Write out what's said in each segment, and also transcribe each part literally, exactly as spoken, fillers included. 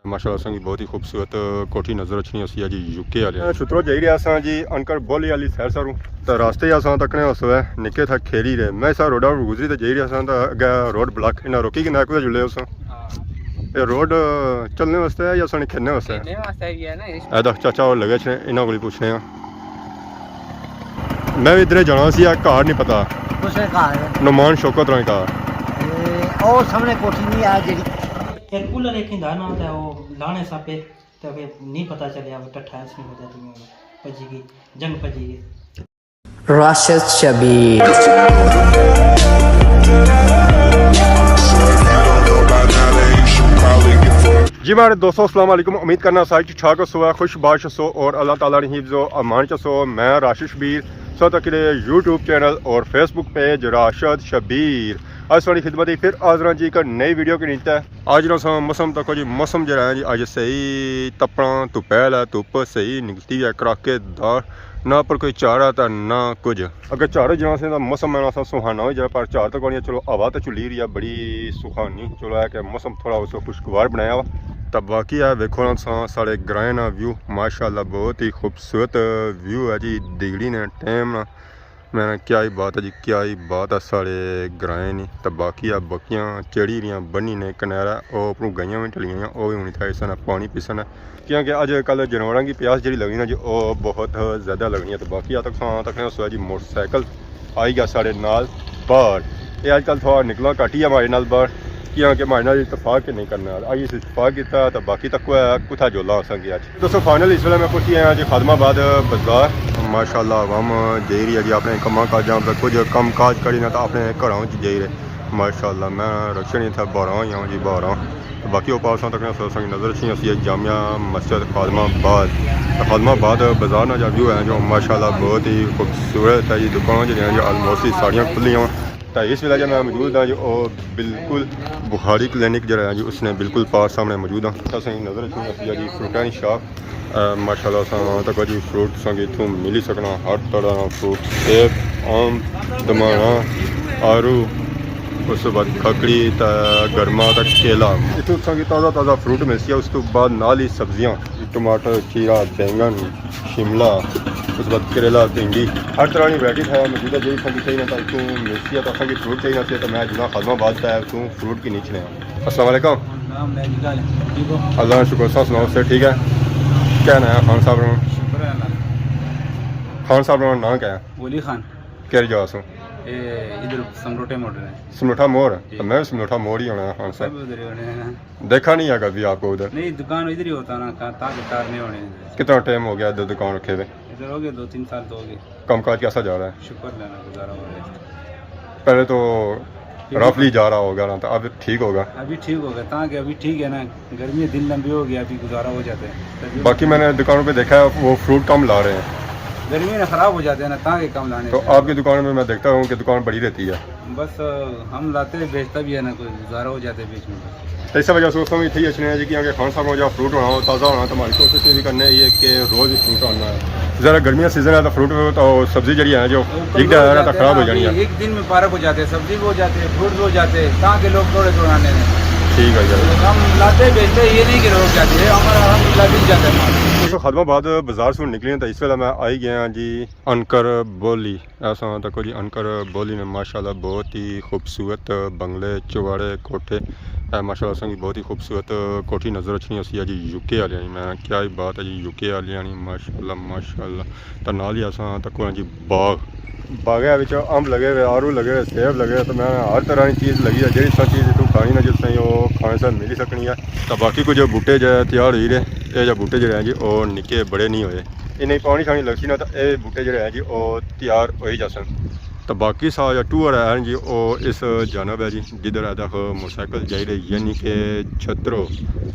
ماشاءاللہ اساں کی بہت ہی خوبصورت کوٹھی نظر اچھنی ہوسی ہے جی، یو کے والے۔ چھترو جائی رہیا اساں جی انکر بولی والی سائیڈ ساروں، تے راستے ہی اساں تکنے ہوسو ہے نکے تھا کھیری رہے۔ میں سا روڈا پر گزری تے جائی رہیا ساں، تے اگے روڈ بلاک، انہاں روکی کے نہ کوئی جلے ہوساں۔ اے روڈ چلنے واسطے ہے یا سانے کھیلنے واسطے؟ کھیلنے واسطے ہی ہے نا۔ اے دیکھ چاچا اور لگے چھے، انہاں کول پوچھنے ہاں۔ میں بھی ادھر جانا سی، آ گھر نہیں پتا۔ کسے گھر؟ نعمان شوکت راں گھر۔ اے، او سامنے کوٹھی نہیں آ جڑی۔ پھر کولر ایک ہی دا نا تے او لانے ساپے تے پھر نہیں پتا چلیا، وہ ٹٹھا اس نے وجہ تو پجی گئی، جنگ پجی گئی۔ راشد شبیر۔ جی مہاڑے دوستو، السلام علیکم۔ امید کرنا سارے ٹھیک ٹھاک ہوسو، خوش باش ہوسو اور اللہ تعالیٰ نے حفظ و امان چ ہوسو۔ میں راشد شبیر، سو تک یوٹیوب چینل اور فیس بک پیج راشد شبیر۔ اج تھوڑی خدمت ہی پھر حاضر ہاں جی ایک نئی ویڈیو کے نیتے۔ اج نا سا موسم تکو جی، موسم جڑا ہے جی اج صحیح تپنا، دوپہر ہے، دھوپ صحیح نکلتی ہے کڑاکے دار، نہ پر کوئی چارہ تا نہ کچھ۔ اگر چار جانا سے تو موسم ہے نا سا سہانا ہو جائے، پر چار تک نہیں، چلو ہوا تو چلی رہی ہے بڑی سہانی، چلو ہے کہ موسم تھوڑا اس خوشگوار بنایا ہوا۔ تب باقی ہے ویکھو نا سا ساڑے گرائیں نا ویو، ماشاءاللہ بہت ہی خوبصورت ویو ہے جی، دیگڑی نے ٹائم نا میں نا کیا ہی بات ہے جی، کیا ہی بات ہے ساڑے گرائیں نی۔ تے باقی آ بکیاں چڑھی رہیاں بنی نے کنارہ، او اپروں گئیاں وی ٹلی گئیاں، او وی ہن اتھا اس نا پانی پیسن۔ کیونکہ اج کل جانوراں کی پیاس جڑی لگنی نا جی، او بہت زیادہ لگنی ہے۔ تے باقی آ تک ساں تک سو جی موٹر سائیکل آئی گیا ساڑے نال باہر۔ اے اج کل تھوڑا نکلنا گھٹ ہی ہے ہمارے نال باہر، کیونکہ ہمارے نال اتفاق نہیں کرنا۔ آئی اس اتفاق کیتا تے باقی تک کوئی کتھا جولا اساں کی اج۔ دوستو فائنل اس ویلے میں پہنچی آیا جی خادم آباد بازار۔ ماشاءاللہ عوام جائی رہی ہے جی اپنے کماں کاجاں پہ، کچھ کم کاج کری نہ تو اپنے گھراں وچ جائی رہے۔ ماشاءاللہ میں رکشے نہیں تھا، باہر آیا ہوں جی، باہر آ۔ باقی اوپر اساں تک اساں کی نظر اچھی ہوسی ہے جامع مسجد خادم آباد۔ خادم آباد بازار نہ جا ویو ہے جو ماشاءاللہ بہت ہی خوبصورت ہے جی، دکان جو ہیں جو آلموسٹ ساریاں کھلی ہوں۔ تو اس ویلے جو میں موجود ہاں جو او بالکل بخاری کلینک جڑا ہے جو اس نے بالکل پار سامنے موجود ہاں۔ اساں کی نظر اچھی ہوسی ہے جی فروٹاں نی شاپ۔ اے، ماشاءاللہ اساں تک جی فروٹ تساں کی اتھوں ملی سکنا، ہر طرح نا فروٹ، سیب، آم، دمانا، آڑو، اس کے بعد کھکڑی تے گرما تے کیلا۔ اتھوں تساں کی تازہ تازہ فروٹ ملسی ہے، اس تو بعد نال ہی سبزیاں، ٹماٹر، کھیرا، بینگن، شملہ، اس کے بعد کریلا، بھنڈی، ہر طرح کی ورائٹی تھا موجود ہے۔ جی تساں کی چاہیے نا تو اتھوں ملسی ہے، تو تساں کی فروٹ چاہیے نا سی تو میں جناح خادم آباد پہ اتھوں فروٹ کی نہیں چھنے۔ السلام علیکم۔ السلام علیکم، ٹھیک ہو؟ اللہ کا شکر، سب سناؤ، سب ٹھیک ہے؟ کیا نام ہے خان صاحب نا؟ شکر ہے اللہ کا۔ خان صاحب نا نام کیا ہے؟ ولی خان۔ کہڑی جگہ سو؟ اے ادھر سمروٹے موڑ رہے ہیں۔ سمروٹا موڑ؟ جی۔ تو میں بھی سمروٹا موڑ ہی ہونا ہے خان صاحب۔ سب ادھر ہی ہونے ہیں۔ دیکھا نہیں ہے کبھی آپ کو ادھر؟ نہیں، دکان ادھر ہی ہوتا نا، کہاں تاں کے کار نہیں ہونے۔ کتنا ٹائم ہو گیا ادھر دکان رکھے ہوئے؟ ادھر ہو گئے دو تین سال تو ہو گئے۔ کام کاج کیسا جا رہا ہے؟ شکر اللہ نا، گزارا ہو رہا ہے۔ پہلے تو ٹھیک ہے۔ رفلی جا رہا ہوگا نا، تو اب ٹھیک ہوگا؟ ابھی ٹھیک ہوگا، تاں کہ ابھی ٹھیک ہے نا، گرمی دن لمبی ہو گئی، ابھی گزارا ہو جاتا ہے۔ باقی میں نے دکانوں پہ دیکھا ہے وہ فروٹ کم لا رہے ہیں۔ گرمی میں خراب ہو جاتے ہیں نا، تاں کہ کم لانے تو سے۔ آپ کی دکان میں میں دیکھتا ہوں کہ دکان بڑی رہتی ہے۔ بس، آ، ہم لاتے ہیں، بیچتا بھی ہے نا، کوئی گزارا ہو جاتا ہے بیچ میں۔ تو اس وجہ سے اس میں اتھے ہی اچھنے ہیں جی، کیونکہ خان صاحب کو جو فروٹ ہونا ہو، تازہ ہونا، تو ہماری کوشش یہ بھی کرنے یہ کہ روز ہی فروٹ آنا ہے۔ ذرا گرمیاں سیزن ہے تو فروٹ تو سبزی جڑی ہے جو ایک دن ہے نا تو خراب ہو جانی ہے۔ ایک دن میں پارک ہو جاتے ہیں، سبزی بھی ہو جاتے ہیں، فروٹ بھی ہو جاتے ہیں، تاں کہ لوگ توڑے توڑانے ہیں۔ ٹھیک ہے جی۔ ہم لاتے بیچتے یہ نہیں کہ روک جاتے ہیں، ہمارا الحمدللہ بک جاتا ہے مال۔ تو خادم آباد بازار سے نکلے ہیں تو اس ویلے میں آئی گیا جی انکر بولی۔ ایسا تکو جی انکر بولی نے ماشاءاللہ بہت ہی خوبصورت بنگلے، چوڑے کوٹھے۔ اے ماشاءاللہ اساں کی بہت ہی خوبصورت کوٹھی نظر اچھنی ہوسی ہے جی یو کے والیاں نی۔ میں کیا ہی بات ہے جی یو کے والیاں نی، ماشاءاللہ، ماشاءاللہ۔ تے نال ہی اساں تکو جی باغ، باغے وچ امب لگے ہوئے، آڑو لگے ہوئے، سیب لگے ہوئے، تے میں ہر طرح کی چیز لگی ہے، جیڑی سا چیز اتھوں کھانی نا جس طرح وہ کھانے سے ملی سکنی ہے۔ تے باقی کچھ بوٹے جے تیار ہوئی رہے، اے جے بوٹے جڑے ہیں جی او نکے بڑے نہیں ہوئے، انہیں پانی شانی لگسی نا تے اے بوٹے جڑے ہیں جی او تیار ہوئی جاسن۔ تے باقی سا جا ٹور ہے جی او اس جانب ہے جی، جدھر ہے تک موٹر سائیکل جائی رہی یعنی کہ چھترو۔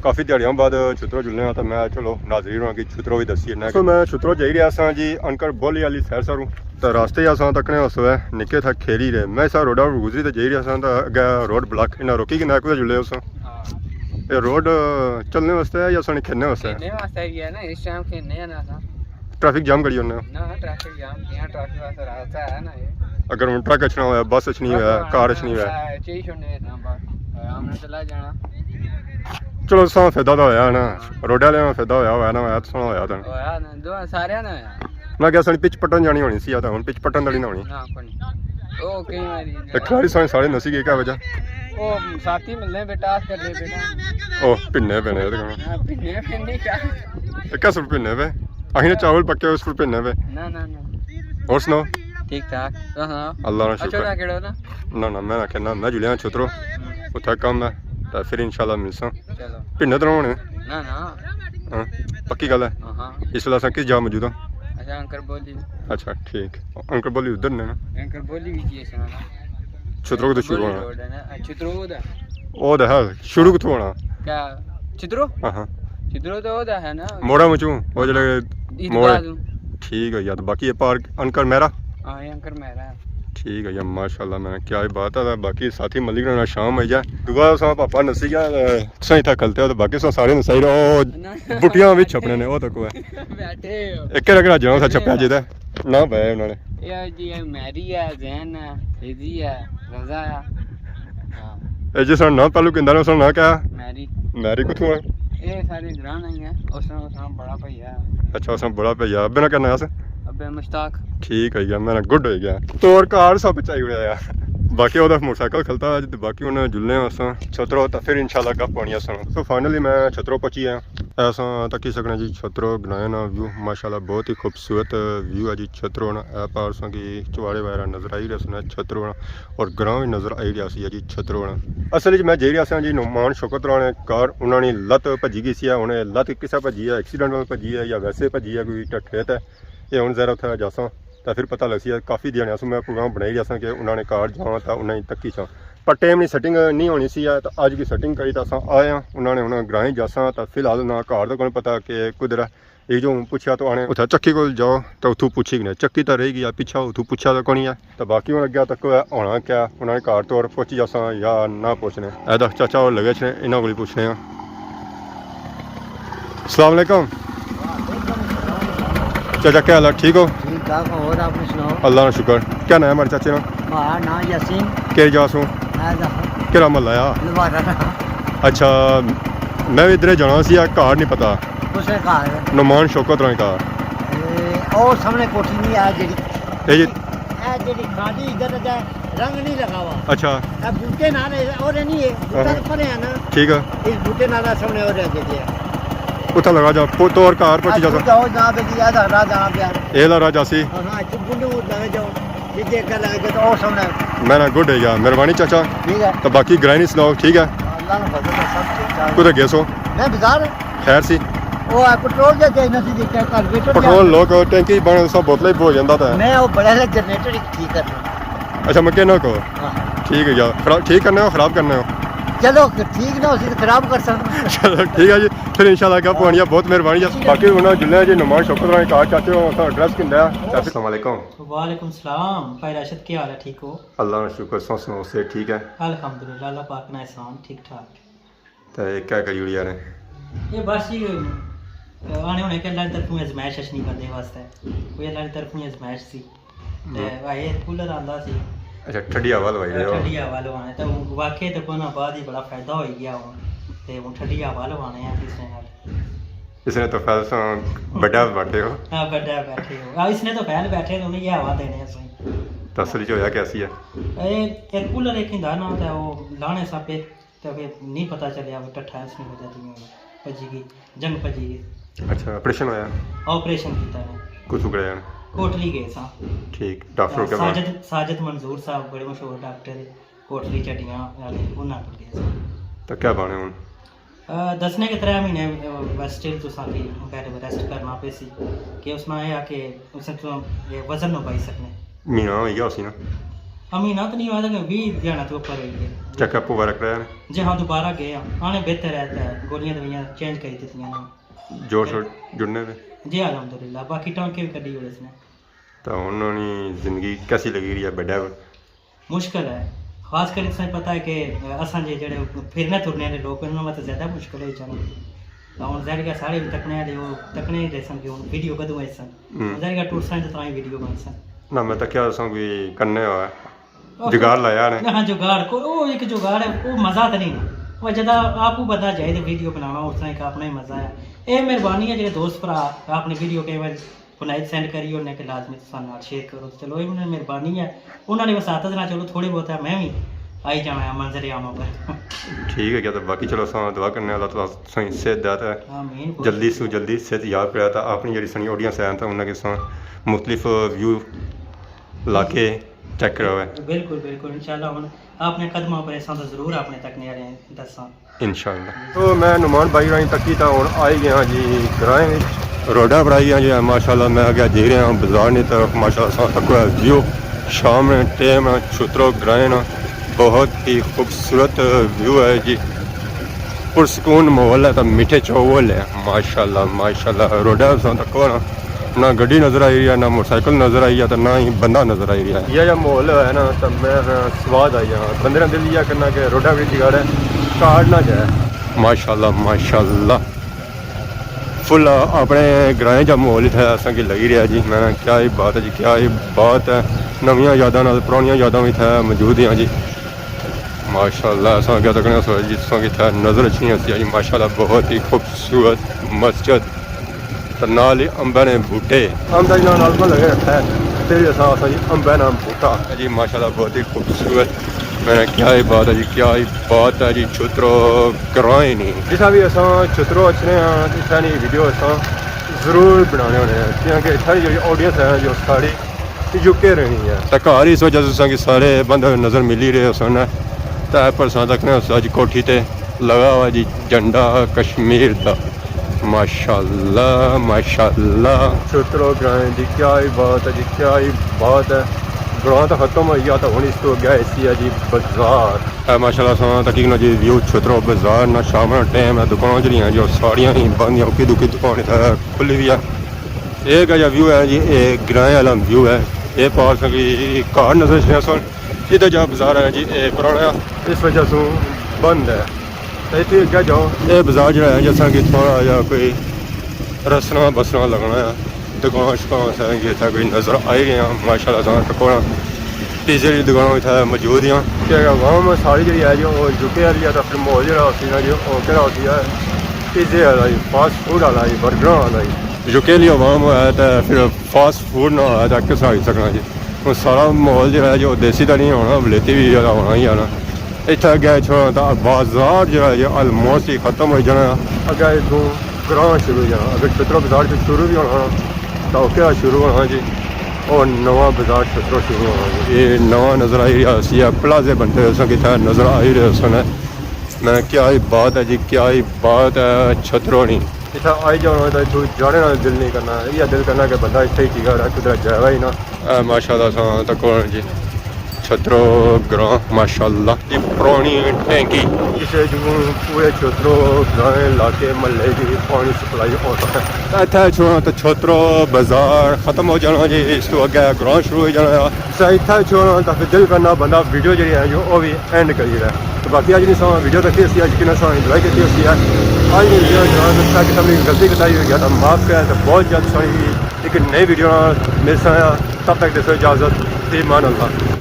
کافی دیہاڑیاں بعد چھترو جلنے آں تے میں چلو ناظرین ہوراں کی چھترو وی دسی اڑنا۔ سو میں چھترو جائی رہیا ساں جی انکر بولی والی سائیڈ ساروں، تے راستے ہی اساں تکنے اس ویلے نکے تھا کھیری رہے۔ میں سا روڈا پر گزری تے جائی رہیا ساں تے اگے روڈ بلاک، انہاں روکی کے نہ کوئی جلے اس۔ ہاں۔ اے روڈ چلنے واسطے ہے یا سانے کھیلنے واسطے؟ کھیلنے واسطے ہی ہے نا، اس ٹائم کھیلنے ہیں نا اساں۔ ٹریفک جام کری ہونے ہو؟ نہ، ٹریفک جام کیاں، ٹریفک واسطے راستہ ہے نا یہ۔ اگر ہن ٹرک اچھنا ہویا، بس اچھنی ہویا، کار اچھنی ہویا۔ چاہیے چھوڑنے اتنا بس، آرام نال چلا جانا۔ چلو، ساں فائدہ تو ہویا نا، روڈ والے نا فائدہ ہویا، ہویا نا ہویا، تو سونا ہویا تھا۔ ہویا نا، دو سارے نا ہویا۔ میں کہیا سن پچ پٹن جانی ہونی سی، یا تو ہن پچ پٹن والی نہ ہونی۔ نہ، کوئی نہیں۔ او کئی واری تے کھلاڑی سارے، سارے نسی گئے، کیا وجہ؟ او ساتھی ملنے بیٹا، آس کر لے بیٹا۔ او پھنے پینے، اے تے کہنا۔ ہاں، پھنے پینے کیا؟ اے کیا سر پھنے پے؟ اہی نے چاول پکے، اس پر پھنے پے۔ نہ، نہ، نہ۔ اور سناؤ؟ ٹھیک ٹھاک۔ ہاں، ہاں۔ اللہ نا اچھا، شکر۔ نہ کہڑو نا؟ نہ، نہ، میں نہ کہنا، میں جلیا چھترو۔ اتھا کم ہے، تے پھر انشاءاللہ ملساں۔ چلو۔ پھنے تو نہ ہونے؟ نہ، نہ۔ ہاں، پکی گل ہے؟ ہاں، ہاں۔ اس ویلے اساں کس جا موجود ہاں؟ اچھا، انکر بولی۔ اچھا، ٹھیک۔ انکر بولی ادھر نے نا؟ انکر بولی بھی جی، اچھا نا۔ چھترو کتھوں شروع ہونا؟ روڈ ہے نا، اچھا، چھترو دا۔ او دا ہے، شروع کتھوں ہونا؟ کیا؟ چھترو؟ ہاں، ہاں۔ چھترو تو او دا ہے نا۔ موڑا مچوں، او جڑے عید موڑ۔ گاہ تو۔ ٹھیک ہے یار، باقی یہ پارک انکر میرا؟ ہاں، یہ انکر میرا ہے۔ ٹھیک ہے یار، ماشاءاللہ، میں کیا ہی بات ہے، باقی ساتھی ملک رہنا شام ہوئی جائے۔ دعا سا پاپا نسی گیا، تساں اتھا کھلتے ہو تو باقی سا سارے نسائی رہو۔ نہ، نہ۔ بٹیاں وچ چھپنے نے، او تک ہے۔ بیٹھے ہو۔ ایک رگڑا جانا تھا چھپیا جی تے۔ نہ بھائی انہوں نے۔ یہ جی، یہ میری ہے، زین ہے، فیضی ہے، رضا ہے۔ ہاں۔ اے جس نا نام پہلو کیندا نا، اس نا نام کیا؟ میری۔ میری کتھوں ہے؟ اے سارے گراں نہیں ہے، اس نا، اس نا بڑا بھیا ہے۔ اچھا، اس نا بڑا بھیا، ابے نا کہنا ہے اس؟ ابے مشتاق۔ ٹھیک ہے یار، میرا گڈ ہو گیا۔ تو اور کار سب چاہیے ہویا یار۔ باقی وہ موٹر سائیکل کھلتا ہے، باقی انہیں جلنے ہیں اساں۔ چھترو تو پھر انشاءاللہ گپ پانی اساں۔ سو فائنلی میں چھترو پہنچی آیا۔ ایسا تکی سکنا جی چھترو گرائیں نا ویو، ماشاءاللہ بہت ہی خوبصورت ویو ہے جی چھترو نا۔ اے پار ساں کی چواڑے وغیرہ نظر آئی رہے سن چھترو نا، اور گراں بھی نظر آئی رہا سی جی چھترو نا۔ اصل وچ میں جائی رہا ساں جی نعمان شوکت رانے گھر، انہاں نی لت بھجی گئی سی، ہن اے لت کسے بھجی ہے، ایکسیڈنٹ نال بھجی ہے یا ویسے بھجی ہے، کوئی ٹٹھے تے اے ہن ذرا اتھے جاساں۔ تاں پھر پتہ لگسی، کافی دیہاڑیاں سوں میں پروگرام بنائی رہیا ساں کہ انہاں نے گھر جاواں تاں انہاں نی تکی ساں، پر ٹائم نی سیٹنگ نی ہونی سی، تاں اج کی سیٹنگ کری تاں اساں آئے آں۔ انہاں نے ہن گرائیں جاساں، تاں فی الحال انہاں گھر دا کون پتہ کہ کدھر ہے۔ اے جو ہن پچھیا تاں آنے اتھا چکی کول جاؤ تاں اتھوں پچھی کنے، چکی تاں رہ گئی ہے پچھا، اتھوں پچھیا تاں کونی ہے۔ تاں باقی ہن اگے تک ہونا کیا، انہاں نے گھر تور پہنچی جاساں یا نہ پہنچنے۔ اے تاں چاچا ہور لگے اچھنے، انہاں کول ہی پچھنے آں۔ السلام علیکم۔ چاچا، کیا حال ہے؟ ٹھیک ہو؟ ٹھیک ٹھاک ہو، اور آپ نے سناؤ؟ اللہ نا شکر۔ کیا نام ہے ہمارے چاچے نا؟ ہمارا نام یاسین۔ کیڑی جا سوں؟ میں دا کیڑا محلہ آ؟ لوارا نا۔ اچھا، میں بھی ادھر جانا سی، آ گھر نہیں پتا۔ کس نے گھر؟ نعمان شوکت رانے گھر۔ اے، او سامنے کوٹھی نہیں آ جڑی۔ اے جی۔ اے جڑی خالی ادھر جائے۔ رنگ نہیں لگا ہوا۔ اچھا۔ اے بوٹے نال ہے، اور نہیں ہے، بوٹا ہاں۔ تو پرے ہے نا۔ ٹھیک ہے۔ اس بوٹے نال سامنے اور ہے جی۔ اتھا لگا جا، پو-، تو اور کار پہنچی جا سا۔ جاؤ جہاں پہ جی، ایسا راہ جانا پیا۔ اے لا راہ جاسی۔ ہاں، ہاں، چپ بندے وہ لگا جاؤ۔ جی، جی، کر لگا جاؤ، تو اور سامنے۔ میں نا گڈ ہے یار، مہربانی چاچا۔ ٹھیک ہے۔ تو باقی گرائیں نی سناؤ، ٹھیک ہے؟ اللہ نے فضل ہے، سب ٹھیک ٹھاک۔ کدھر گئے سو؟ میں بازار۔ خیر سی؟ وہ آ پٹرول دے دے نہ سی دیتا، گھر بیٹھو پٹرول لوگ ٹینکی بن سب بوتلیں ہی بھر جاندا تھا۔ میں وہ بڑا جنریٹر ٹھیک کرنا۔ اچھا، مکینک ہو؟ ہاں۔ ٹھیک ہے یار، خراب، ٹھیک کرنے ہو، خراب کرنے ہو؟ چلو، ٹھیک نہ ہو سی تو خراب کر سکتے۔ چلو، ٹھیک ہے جی، پھر انشاءاللہ گپ ہونی ہے، بہت مہربانی جی۔ ٹھیک ہے۔ باقی انہاں جلنے جی نعمان شوکت رانے گھر چاچے ہو، اساں ایڈریس کیندا ہے۔ السلام علیکم۔ وعلیکم السلام، بھائی راشد، کیا حال ہے؟ ٹھیک ہو؟ اللہ نا شکر، سو سناؤ، صحت ٹھیک ہے؟ الحمدللہ، اللہ پاک نا احسان، ٹھیک ٹھاک۔ تے کیا کری اڑیا نے؟ یہ بس جی، آنے ہونے کہ اللہ کی طرفوں آزمائش اچھنی بندے واسطے، کوئی اللہ کی طرفوں آزمائش سی۔ تے ہوں۔ اے کولر آندا سی۔ اچھا، ٹھڈی ہوا لوائی رہے ہو؟ ٹھڈی ہوا لوانے، تے ہن واقعی تے کوئی نہ بعد ہی بڑا فائدہ ہوئی گیا ہن۔ تے ہن ٹھڈی ہوا لوانے آ کس نے نال۔ اس نے تو فیض ساں بڈا بیٹھے ہو۔ ہاں، بڈا بیٹھے ہو۔ آ، اس نے تو پہل بیٹھے تے انہیں یہ ہوا دینے اساں۔ تسلی جو ہویا کیسی ہے؟ اے، اے کولر ایک ہندا نا تے او لانے ساپے۔ تے کہ نہیں پتہ چلیا، وہ ٹٹھا اس نے وجہ تو میں پجی گئی، جنگ پجی گئی۔ اچھا، آپریشن ہویا؟ آپریشن کیتا ہے۔ کتھوں کرایا نے؟ کوٹلی گئے ساں۔ ٹھیک، ڈاکٹر کیا بولا؟ ساجد، ساجد منظور صاحب بڑے مشہور ڈاکٹر ہے، کوٹلی چٹیاں والے، انہاں کول گئے ساں۔ تو کیا بانے ہن؟ آ، دسنے کہ ترے مہینے، آ، بس سٹل تساں کی بیڈ ریسٹ کرنا پیسی، کہ اس نا اے آ کہ اس نے تو یہ وزن نہ پائی سکنے۔ مہینہ ہوئی گیا اسی نا؟ ہاں، مہینہ تو نہیں ہوا، لیکن بیس دیہاڑاں تو اوپر ہوئی گئے۔ چیک اپ وغیرہ کرایا نے؟ جی ہاں، دوبارہ گئے ہاں۔ آنے بہتر ہے، تے گولیاں دوائیاں چینج کری دتیاں نے۔ جوڑ شوڑ جڑنے نے؟ جی الحمدللہ، باقی ٹانکے بھی کڈی ہوئے اس نے۔ تو ہن انہاں نی زندگی کیسی لگی رہی ہے بیڈا پر؟ مشکل ہے، خاص کر تساں پتہ ہے کہ اساں جے جڑے پھرنے ترنے والے لوگ، انہاں واسطے زیادہ مشکل ہوئی جانا۔ تاں ہن ظاہر ہے سارے بھی تکنے والے، وہ تکنے ہی رہسن کہ ہن ویڈیو کدوں آئیسن۔ ہوں۔ ظاہر ہے ٹرساں تے تاں ہی ویڈیو بنسن۔ نہ، میں تکیا اساں کوئی کنے ہوا ہے۔ جگاڑ لایا نے۔ نہ، ہاں، جگاڑ، کوئی، وہ ایک جگاڑ ہے، وہ مزہ تے نہیں نا۔ پر جدا آپ کو بندہ جائے تو ویڈیو بنانا اس طرح ایک اپنا ہی مزہ ہے۔ اے مہربانی ہے جڑے دوست بھرا اپنی ویڈیو کئی واری بنائی سینڈ کری انہیں کہ لازمی تساں نال شیئر کرو۔ چلو اے انہیں مہربانی ہے، انہاں نے وساطت نال چلو تھوڑے بہت ہے میں بھی آئی جانا ہے منظر عام پر۔ ٹھیک ہے کیا؟ تو باقی چلو اساں دعا کرنے اللہ تعالیٰ تساں صحت دے تے آمین۔ جلدی سو جلدی صحت یاب کرے تا اپنی جڑی سنی آڈینس ہے تا انہاں کے ساں مختلف ویو لا کے چیک کراوے۔ بالکل بالکل، انشاءاللہ ہن اپنے قدماں پر اساں تو ضرور اپنے تک نیارے دساں۔ انشاءاللہ۔ تو میں نعمان بھائی رائیں تکی تا ہن آئی گیا ہاں جی گرائیں وچ۔ روڈا پر آئی گیا جی ماشاءاللہ، میں اگے جی رہا ہاں بازار نی طرف۔ ماشاءاللہ ساں تکو ہے ویو شام نے ٹائم ہے، چھترو گرائیں نا بہت ہی خوبصورت ویو ہے جی، پرسکون ماحول ہے تا میٹھے چاول ہے۔ ماشاءاللہ ماشاءاللہ، روڈا ساں تکو نا، نہ گڈی نظر آئی رہی ہے، نہ موٹر سائیکل نظر آئی ہے، تے نہ ہی بندہ نظر آئی رہیا ہے۔ یہ جا ماحول ہے نا، تے میں سواد آئی جانا۔ بندے نا دل یہ کرنا کہ روڈا وچ جگاڑے کاڑ نہ جائے۔ ماشاءاللہ ماشاءاللہ، فل اپنے گرائیں جا ماحول اتھے اساں کی لگی رہیا جی۔ میں کیا ہی بات ہے جی، کیا ہی بات ہے۔ نویاں یاداں نال پرانیاں یاداں وی اتھے موجود ہیں جی۔ ماشاءاللہ، اساں کیا تکنے سو جی، تساں کی اتھے نظر اچھنی سی جی۔ ماشاءاللہ، بہت ہی خوبصورت مسجد۔ تے نال ہی امبے نے بوٹے۔ امب دا جناب نال کو لگے رکھا ہے، پھر اساں اساں جی امبے نا بوٹا۔ جی ماشاءاللہ بہت ہی خوبصورت۔ میں نے کیا ہی بات ہے جی، کیا ہی بات ہے جی، چھترو گرائیں نی۔ جسا بھی اساں چھترو اچھنے ہاں، اتھا نی ویڈیو اساں ضرور بنانے ہونے ہیں، کیونکہ اتھا نی جڑی آڈینس ہے جو ساری یو کے رہنی ہے۔ تے گھر اس وجہ سے اساں کی سارے بندے نظر ملی رہے سن۔ تے پر ساں تکنے اس اج کوٹھی تے لگا ہوا جی جھنڈا کشمیر دا۔ ماشاءاللہ، ماشاءاللہ۔ چھترو گرائیں دی کیا ہی بات ہے جی، کیا ہی بات ہے۔ گراں تاں ختم ہوئی گیا، تاں ہن اس تو اگے ایسی ہے جی بازار۔ اے ماشاءاللہ ساں تکی نا جی ویو چھترو بازار نا، شام نا ٹائم ہے، دکان جڑی ہیں جو ساریاں ہی بند ہیں، اکی دکی دکان اتھا کھلی ہوئی ہے۔ اے کا جا ویو ہے جی، اے گرائیں والا ویو ہے۔ اے پار ساں کی کار نظر اچھنے سن۔ ادھر جا بازار ہے جی، اے پرانا اس وجہ سوں بند ہے۔ تے اتھے اگے جاؤ، اے بازار جڑا ہے جی، اساں کی تھوڑا جا کوئی رسنا بسنا لگنا ہے۔ دکان شکان اساں کی اتھے کوئی نظر آئی گئے ہیں۔ ماشاءاللہ ساں تکو نا پیزے دی دکان اتھے موجود ہیں۔ کہ عوام ساری جڑی ہے جی، او یو کے والی ہے، تاں پھر ماحول جڑا ہوسی نا جی، او کیڑا ہوسی ہے؟ پیزے والا ہی، فاسٹ فوڈ والا ہی، برگراں والا ہی۔ یو کے والی عوام ہے تاں پھر فاسٹ فوڈ نہ ہویا تاں کس آئی سکنا جی۔ ہن سارا ماحول جڑا ہے جو دیسی تاں نہیں ہونا، ولیتی بھی جڑا ہونا ہی آنا۔ اتھا اگے چھوڑا تاں بازار جڑا ہے جو آلموسٹ ہی ختم ہوئی جانا۔ اگے اتھوں گراں شروع ہوئی جانا۔ اگر چھترو بازار جو شروع بھی ہونا تاں او کیا شروع ہونا جی؟ او نواں بازار چھترو شروع ہونا جی۔ یہ نواں نظر آئی رہیا سی، اے پلازے بنتے ہوئے سن، کتھا نظر آئی رہے سن۔ میں کیا ہی بات ہے جی، کیا ہی بات ہے چھترو نی۔ اتھا آئی جانا تاں اتھوں جانے نا دل نہیں کرنا، یہ دل کرنا کہ بندہ اتھے ہی ٹکا رہے، کدھر جائے ہی نہ۔ اے ماشاءاللہ ساں تکو جی چھترو گراں ماشاءاللہ دی پرانی ٹینکی۔ اسے جو پورے چھترو گراں علاقے محلے دی پانی سپلائی ہوتا ہے۔ اتھا چھوڑا تاں چھترو بازار ختم ہو جانا جی، اس تو اگے گراں شروع ہو جانا ہے۔ سا اتھا چھوڑا تاں پھر دل کرنا بندہ ویڈیو جڑی ہے جو او بھی اینڈ کری رہا ہے۔ تو باقی اج نی ساں ویڈیو تکی ہوسی، اج کنا ساں انجوائے کیتی ہوسی ہے۔ اج نی ویڈیو جناب تک کسے غلطی کوتاہی ہوئی گیا تاں معاف کرے، تے بہت جلد ساں ایک نئی ویڈیو نال ملساں۔ تب تک دیسو اجازت، فی امان اللہ۔